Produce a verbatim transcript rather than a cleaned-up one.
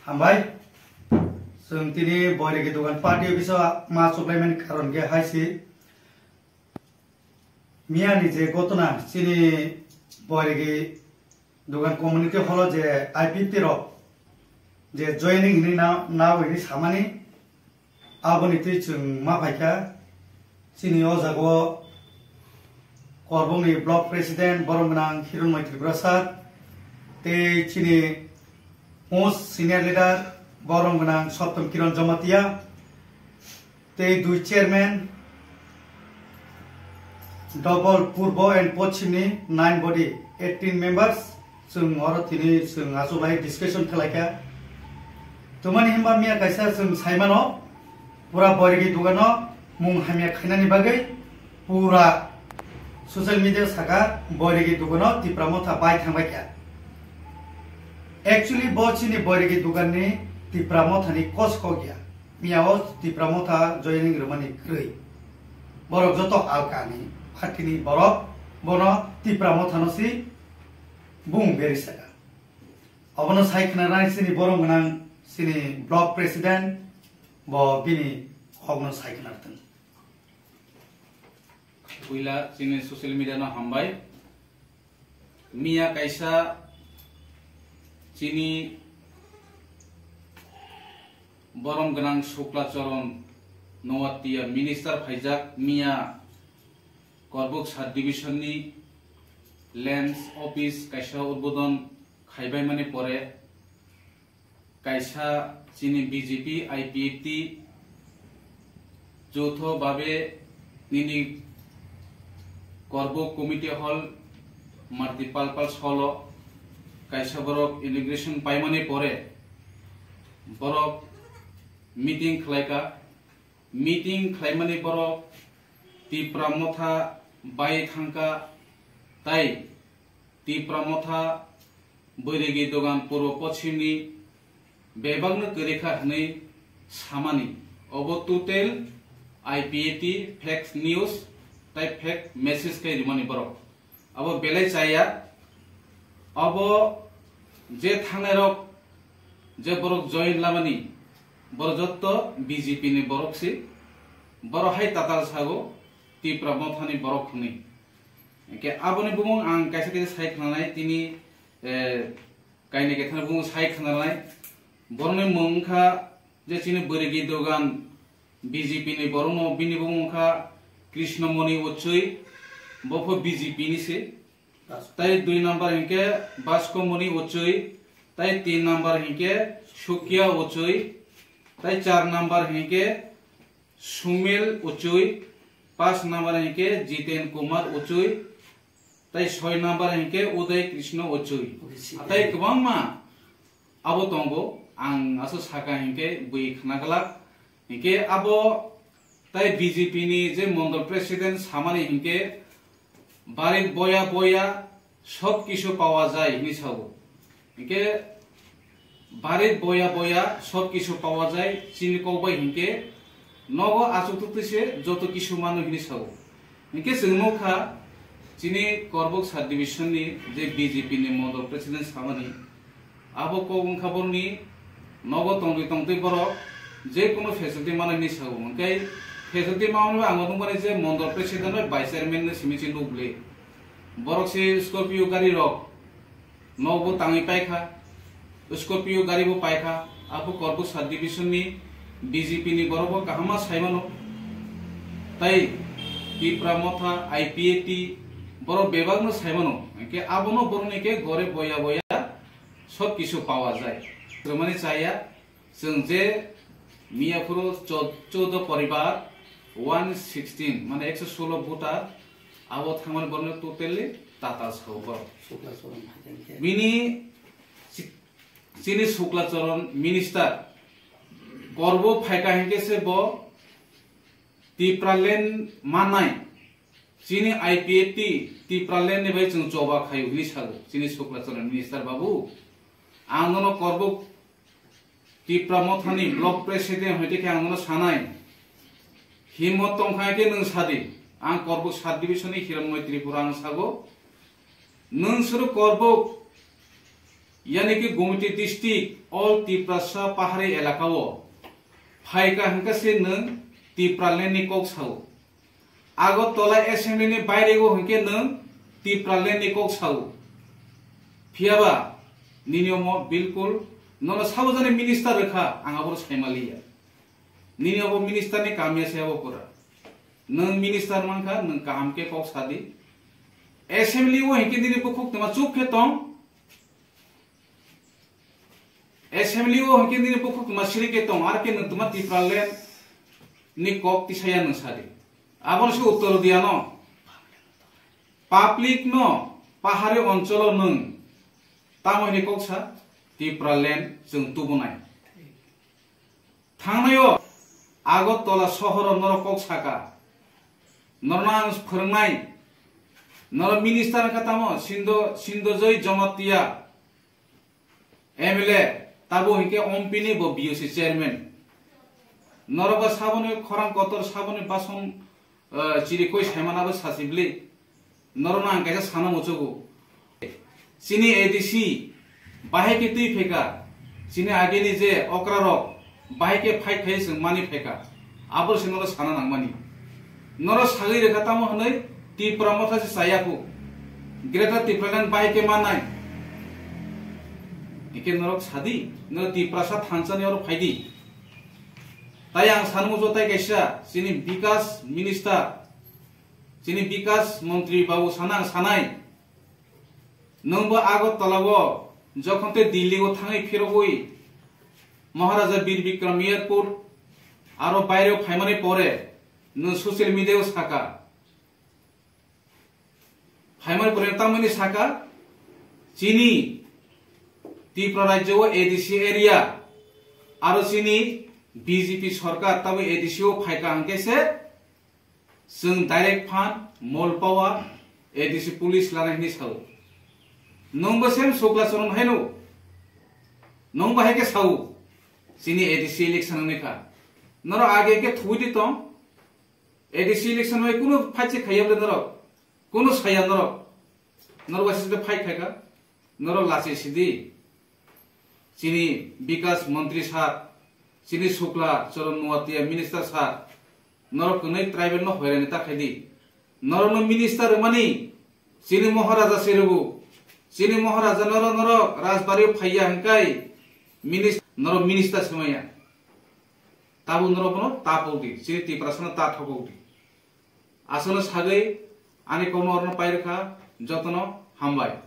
Hambai. Chwng tini Boiregi Dogan party office o ma chuklaimani karon khe hai si. Miyani je gotona chini Boiregi Dogan community hall o je I P T rok je joining hinwi na, nao hinwi samani, aboni twi chwng ma phaikha. Chini o jaga o Korbokni block president borom gwnang Hironmoi Tripura sir, tei chini most senior leader borom gwnang Sottom Kiron Jamatia, tei dui chairman, double Purbo and Pochimni nine body, eighteen members, chwng oro tini chwng achuklai discussion khlaikha. Twmani hinba miya kaisa chwng saimano, pura Boiregi Dogano mung hamya khainani bagwi pura social media saka Boiregi Dogano Tipra Motha bai thangbaikha. Actually bo chini Boiregi Doganni Tipra Mothani kos kok ya. Miya o Tipra Motha joining rwmani kwrwi. Borok joto alkani, partyni borok bono Tipra Mothano si bung beri saka. Obono sai khna nai chini borom gwnang chini block president bo bini kokno sai khna rwthwng. Puila chini social media no hambai. Miya kaisa chini borom gwnang Sukla Charan Noatia minister phaijak miya Korbuk sub division ni lands office kaisa udbodon khaibai mani pore kaisa chini B J P I P F T joutho babe nini Korbuk committee hall Marti Palpal solo kaisa borok inauguration paimani pore borok meeting khlaika. Meeting khlaimani borok Tipra Motha bai thangka tai Tipra Motha Boiregi Dogan Purbo Pochimni bebakno kwrwi kha hwnwi samani. Obo total I P A T fake news tai fake message khe rimani borok. Abo belai chaya. Abo je thangnairok je borok join lamani, borok jotto B J P ni borok si. Borok hai tatal sago Tipra Mothani borok hwnwi. Hwnkhe aboni bumung ang kaisa kaisa sai khwnanai, tini, eh, kainwi kaitham bumung sai khwnanai. Borokni mung wngkha je chini Boiregi Dogan B J P ni borokno, bini bumung wngkha Krishnamoni Ochoi, bo pho B J P ni se. Tai dui number hinkhe Baskomoni Ochoi, tai tin number hinkhe Sukia Ochoi, tai char number hinkhe Sumil Ochoi, pas number hinkhe Jiten Kumar Ochoi, tai soi number hinkhe Uday Krishna Ochoi. Uday Sitani. Tai kwbangma abo tongo, ang aswk saka hinkhe bui khna glak. Hinkhe abo tai B J P ni je mondol president samani hinkhe barit boya boya sob kisu pawa jai hinwi sao. Hinkhe barit boya boya sob kisu pawa jai chini kok bai hinkhe nogo achuk tuk twi se joto kisu mano hinwi sao. Hinkhe chwng nukha chini Korbuk sub division ni je B J P ni mondol president samani, abo kok wngkha borokni nogo tongwi tongtwi borok je kono facility mano hinwi sao. Hinkhe facility mano ang nukmani je mondol president bai vice chairman no simi se nukle. Borok se Scorpio gari rok nogo tangwi paikha, Scorpio gari bo paikha, abo Korbuk sub division ni B J P ni borok bo kaham ma saimano. Tai Tipra Motha, I P A T borok bebak no saimano. Hinkhe abono borokni khe gore boya boya sob kisu pawa jai. Rwmani chaya, chwng je miya phuru chod-, choudo poribar, one sixteen, mane ekso solo voter, abo thangmani borokno totally tatal sao borok. Sukla Charan hai tongkhe. Bini chi-, chini Sukla Charan minister Korbuk phaikha hinkhe se bo Tipraland manai, chini I P A T Tipraland ni bai chwng choba khaio hinwi sago chini Sukla Charan minister babu. Ang nono Korbuk Tipra Mothani block president hoite khe ang nono sanai. Himmat tongkha khe nwng sadi. Ang Korbuk sub division ni Hiranmoi Tripura ang sago. Nwng suru Korbuk Yani ki Gomiti district all Tiprasa pahari elaka o phaika hwnkhe se nwng Tipraland ni kok sao. Agartala assembly ni baire o hwnkhe nwng Tipraland ni kok sao. Phiyaba nini omo bilkul nono sabo jani minister rwkha, ang abo saimaliya. Nini obo minister ni kamya se abo pura. Nwng minister mankha, nwng kaham khe kok sadi. Assembly o hwnkhe nini bukhuk twma chup khe tong. Assembly o hwnkhe nini bukhuk twma siri khe tong, ar khe nwng twma Tipraland ni kok tisaya nwng sadi. Abono se uttor diya no. Public no pahari oncholo nwng tamo hini kok sa Tipraland chwng tubunai. Thangnaio Agartala sohoro norok kok saka. Norno ang phwrwngnai. Norok minister wngkha tamo Sindo, Sindojoi Jamatia M L A, tabo hinkhe Ompini bo B O C chairman. Norok ba saboni khorang kotor, saboni bason, eh, chirikoi saimana bo sasibli. Norokno ang kaisa sana muchugo. Chini A D C bahai khe twi phaika, chini agini je okra rok bahai khe fight khai chwng mani phaika, abo se norok sana nangmani. Norok sagwi rwkha tamo hwnwi Tipra Motha se chaya kho, Greater Tipraland bahai khe mannai. Hwnkhe norok sadi, norok Tiprasa thansa ni oro phaidi. Tai ang sanmo jotai kaisa chini Bikas Minister, chini Bikas Montri babu sana ang sanai, nwngbo Agartala o jokhon tei Delhi o thangwi phirogwi Maharaja Bir Bikram Airport aro baireo phaimani pore nwng social media o saka, phaimani pore tamoni saka, chini Tripura rajyo o A D C area aro chini B J P sorkar tabo A D C o phaika hwnkhe se chwng direct phan Molpawa A D C police lanai hwnwi sao. Nwngbo same Sukla Charan haino, nwngbo hai khe sao, chini A D C election wngwi kha, norok age khe thuwi di tong. A D C election bai kunu fight se khaiya bole norok, kunu saya norok, norok bai se fight khaika, norok lachi sidi. Chini Bikas Montri sir, chini Sukla Charan Nuatia Minister sir, norok kwnwi tribal no hoirani ta khaidi. Norok no minister rwmani chini Maharaja se rwbu, chini Maharaja norok, norok Rajbari o phaiya hwnkhe minis-, norok minister se maya. Tabuk norok bono ta pokdi, chini Tiprasa no ta thokokdi. Aswkno sagwi ani kokno orno pairwkha, jotono hambai.